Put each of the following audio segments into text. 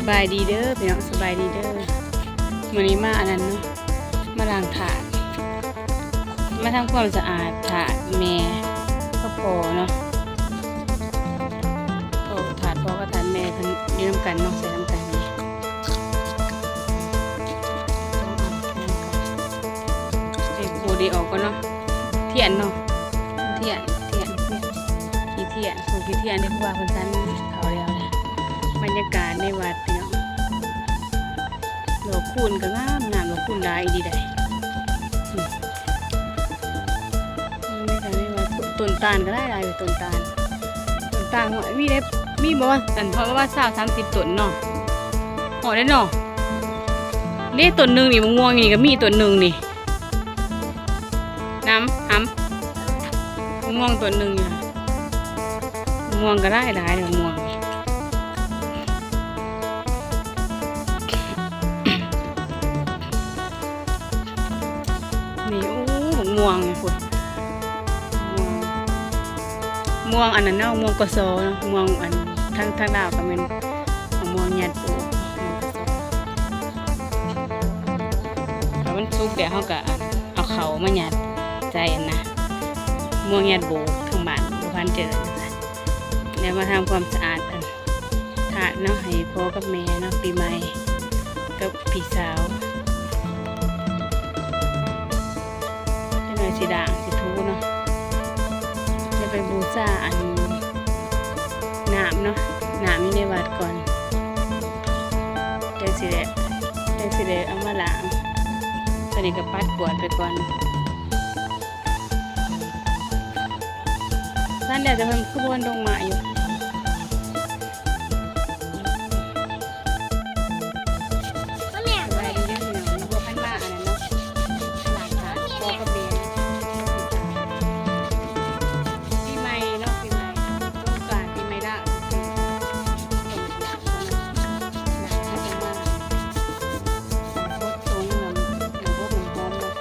ສະບາຍດີເດີພີ່ນ້ອງ ສະບາຍດີເດີ. ມື້ນີ້ມາອັນນັ້ນເນາະ ມາລ້າງຖາດ ມາທຳຄວາມສະອາດຖາດແມ່ກັບພໍ່ເນາະ. ເພາະຖາດພໍ່ກັບຖາດແມ່ເພິ່ນຢູ່ນຳກັນເນາະ ໃສ່ນຳກັນນີ້. ເດ ໂອ້ ເດ ອອກກ່ອນເນາະ. ທຽນເນາະ ທຽນ ທຽນ ທຽນ ຂີ້ທຽນ ໂອ້ ຂີ້ທຽນເດ ຄືວ່າເພິ່ນສັນເຂົ້າແລ້ວ. ບັນຍາກາດໃນວັດພີ່ນ້ອງ ດອກຄູນກໍງາມ ງາມ ດອກຄູນຫຼາຍອີ່ຫຼີໃດ໋. ອືມ ນີ້ກໍເລີຍວ່າ ຕົ້ນຕານກໍຫຼາຍຫຼາຍ ຕົ້ນຕານ ຕົ້ນຕານ ໂອ້ຍ ມີໄດ້ ມີບໍ່ວ່າ ອັນ ເພາະວ່າຊາວສາມສິບຕົ້ນເນາະ ຮອດໄດ້ເນາະ. ເດ້ ຕົ້ນໜຶ່ງນີ້ ມະມ່ວງນີ້ກໍມີຕົ້ນໜຶ່ງນີ້ ນຳ ຫຳ ມະມ່ວງຕົ້ນໜຶ່ງນີ້ ມະມ່ວງກໍຫຼາຍຫຼາຍ ມະມ່ວງ ນີ້ ໂອ້ ໝາກມ່ວງພຸ້ນ ມ່ວງ ມ່ວງອັນນັ້ນເນາະ ມ່ວງກະຊໍເນາະ ມ່ວງອັນ ທາງ ທາງລາວກໍແມ່ນໝາກມ່ວງຍາດໂບ ໝາກກະຊໍ. ຖ້າມັນສຸກແລ້ວ ເຮົາກໍ ອັນ ເອົາເຂົ້າມາຍັດໃສ່ ອັນນະ ໝາກມ່ວງຍາດໂບ ທາງບ້ານບໍ່ພານເຈີ ແລ້ວມາທຳຄວາມສະອາດ ອັນ ຖາດເນາະ ໃຫ້ພໍ່ກັບແມ່ເນາະ ປີໃໝ່ກັບພີ່ສາວ. ຈັກໜ້ອຍຊິລ້າງ ຊິຖູເນາະ ແລ້ວໄປບູຊາ ອັນ ນ້ຳເນາະ ນ້ຳຢູ່ໃນວັດກ່ອນ ຈັ່ງຊິໄດ້ ຈັ່ງຊິໄດ້ເອົາມາລ້າງ. ຕອນນີ້ກໍປັດກວາດໄປກ່ອນ. ນັ້ນແຫຼະ ແຕ່ເພິ່ນຄືບໍ່ລົງມາຢູ່. ສະບາຍດີເດີພີ່ນ້ອງ ບໍ່ທັນມາອັນນັ້ນເນາະ ຫຼານສາວພໍ່ກັບແມ່ເນາະ ປີໃໝ່ເນາະ ປີໃໝ່ ສົງການ ປີໃໝ່ລາວ ສົງການ ເຮົາຈະມາ ສົງນ້ຳ ນ້ຳອົບນ້ຳຫອມເນາະ.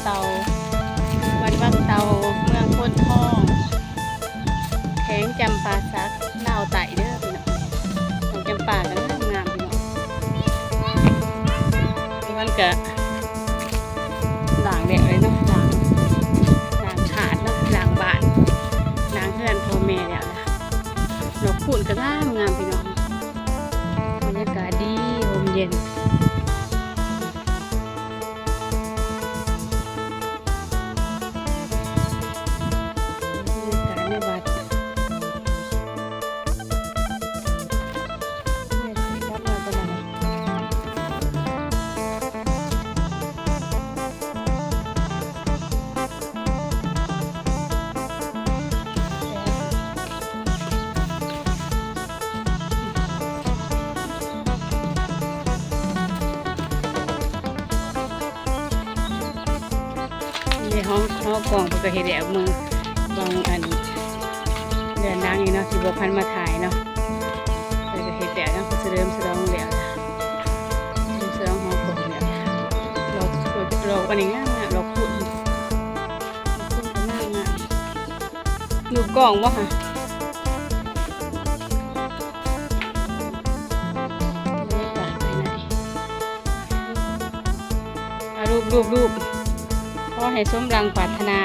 ເຕົາ ວັດວັງເຕົາ ເມືອງໂພນທອງ ແຂວງຈຳປາສັກ ລາວໃຕ້ເດີພີ່ນ້ອງ. ດອກຈຳປາກໍງາມໆ ພີ່ນ້ອງ. ມັນກໍລ້າງແລ້ວເລີຍເນາະ ລ້າງ ລ້າງຖາດເນາະ ລ້າງບ້ານ ລ້າງເຮືອນພໍ່ແມ່ແລ້ວລະ. ດອກຄູນກໍງາມໆ ພີ່ນ້ອງ. ບັນຍາກາດດີ ຮົ່ມເຢັນ. ບັນຍາກາດໃນວັດ ນີ້ ຫໍ ຫໍກອງເພິ່ນກໍເຮັດແລ້ວ ມື້ບາງອັນ ເດືອນຫຼັງນີ້ເນາະ ທີ່ບໍ່ທັນມາຖ່າຍເນາະ ເພິ່ນກໍເຮັດແລ້ວເນາະ ສະເຫຼີມສະຫຼອງແລ້ວ ສະເຫຼີມສະຫຼອງຫໍກອງແລ້ວ. ດອກ ດອກ ດອກອັນນີ້ງາມໆ ດອກຄູນ ດອກຄູນກໍງາມໆ. ຮູບກ້ອງບໍ່ຫະ? ອ່າ ຮູບ ຮູບ ຮູບ ຂໍໃຫ້ສົມດັ່ງປາດຖະໜາ.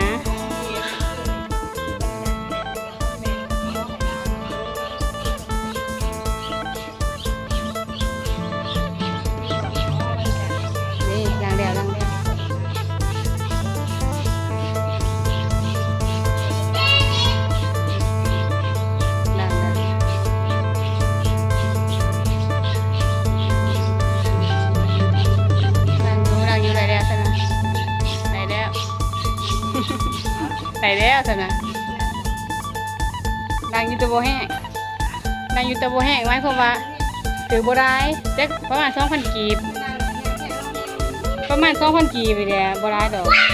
ນີ້ ລ້າງແລ້ວ ລ້າງແລ້ວ ລ້າງແລ້ວ ລ້າງຢູ່ ລ້າງຢູ່ ໄດ້ແລ້ວຊັ້ນນະ ໄດ້ແລ້ວ ໄດ້ແລ້ວຊັ້ນນະ ລ້າງຢູ່ແຕ່ບໍ່ແຫ້ງ. ນາງຢູ່ແຕ່ບໍ່ແຫ້ງ ໝາຍຄວາມວ່າຖືບໍ່ຫຼາຍ ຈັກປະມານສອງພັນກີບ ປະມານສອງພັນກີບນີ້ແຫຼະ ບໍ່ຫຼາຍດອກ.